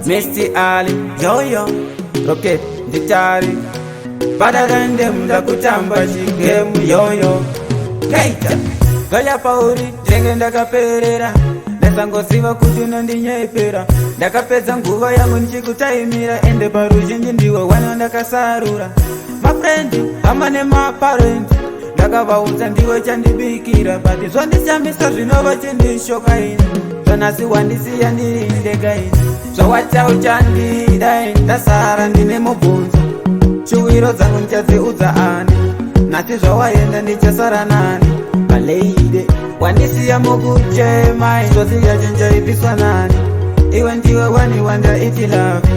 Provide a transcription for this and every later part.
Misty Ali, yo yo, Rocket, nditari better than them, ndakutamba chigame yoyo. Kaita gaya pauri, ndenge ndakaperera, ndasangoziva kuti unondinyepera. Ndakapedza nguva yangu ndichikutaimira, ende paruzhinji ndiwe wana ndakasarura. Mafriends, hama nemaparents, ndakavaudza ndiwe chandibikira, but zvondishamisa zvinova chindishoka ini. Zvanhasi wandisiya ndiri ndega ini, zvawati uchandida, ndasara ndine mubvunzo. Shuwiro dzangu ndichadziudza ani? Nhasi zvawaenda, ndichasara nani? My lady, wandisiya mukuchema, njodzi yacho njaibviswa nani? Iwe ndiwe one wandaiti love,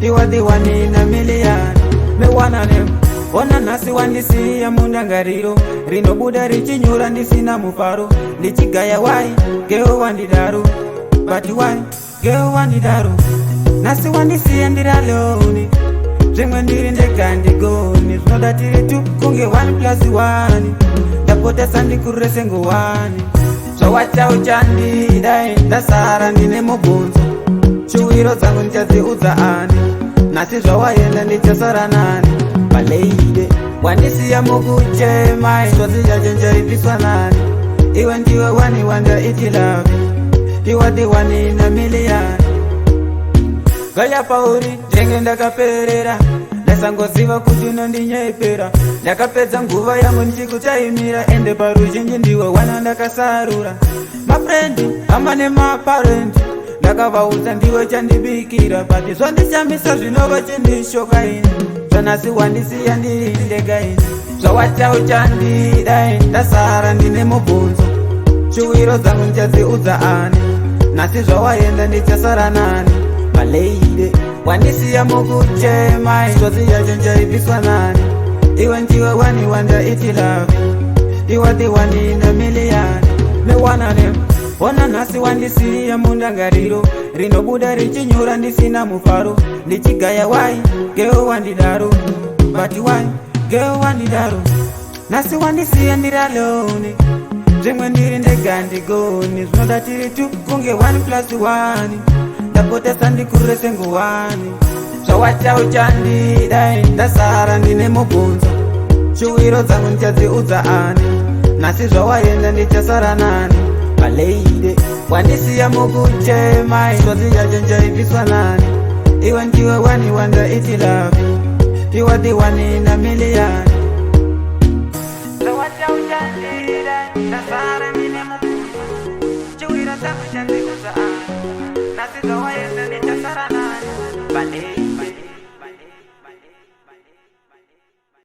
you are the one in a million, me one them. Ona nhasi wandisiya mundangariro, rinobuda richinyura ndisina mufaro, ndichigaya. Why, girl, wandidaro? But why, girl, wandidaro? Nhasi wandisiya ndiri alone, zvimwe ndiri ndega ndigoni. Zvinoda tiri two kunge 1 plus 1. Ndapota sandikurure sengowani. Zvawati uchandida, ndasara ndine mubvunzo. Shuwiro dzangu ndichadziudza ani? Nhasi zvawaenda, ndichasara nani? My lady, wandisiya mukuchema, njodzi yacho njaibviswa nani? Iwe ndiwe one wandaiti love, you are the one in a million. Gaya pauri, ndenge ndakaperera, ndasangoziva kuti unondinyepera. Ndakapedza nguva yangu ndichikutaimira, ende paruzhinji ndiwe wana ndakasarura. Mafriends, hama nemaparents, ndakavaudza ndiwe chandibikira, but zvondishamisa zvinova chindishoka ini. Zvanhasi wandisiya ndiri ndega ini, zvawati uchandida, ndasara ndine mubvunzo. Shuwiro dzangu ndichadziudza ani? Nhasi zvawaenda, ndichasara nani? My lady, wandisiya mukuchema, njodzi yacho njaibviswa nani? Iwe ndiwe one wandaiti love, you are the one in a million, me one them. Ona nhasi wandisiya mundangariro, rinobuda richinyura ndisina mufaro, ndichigaya. Why, girl, wandidaro? But why, girl, wandidaro? Nhasi wandisiya ndiri alone, zvimwe ndiri ndega ndigoni. Zvinoda tiri two kunge 1 plus 1. Ndapota sandikurure sengowani. Zvawati uchandida, ndasara ndine mubvunzo. Shuwiro dzangu ndichadziudza ani? Nhasi zvawaenda, ndichasara nani? My lady, wandisiya mukuchema, njodzi yacho njaibviswa nani? Iwe ndiwe one wandaiti love, you are the one in a million. Zvawati uchandida, ndasara ndine mubvunzo. Shuwiro dzangu ndichadziudza ani? Nhasi zvawaenda, ndichasara nani? My lady.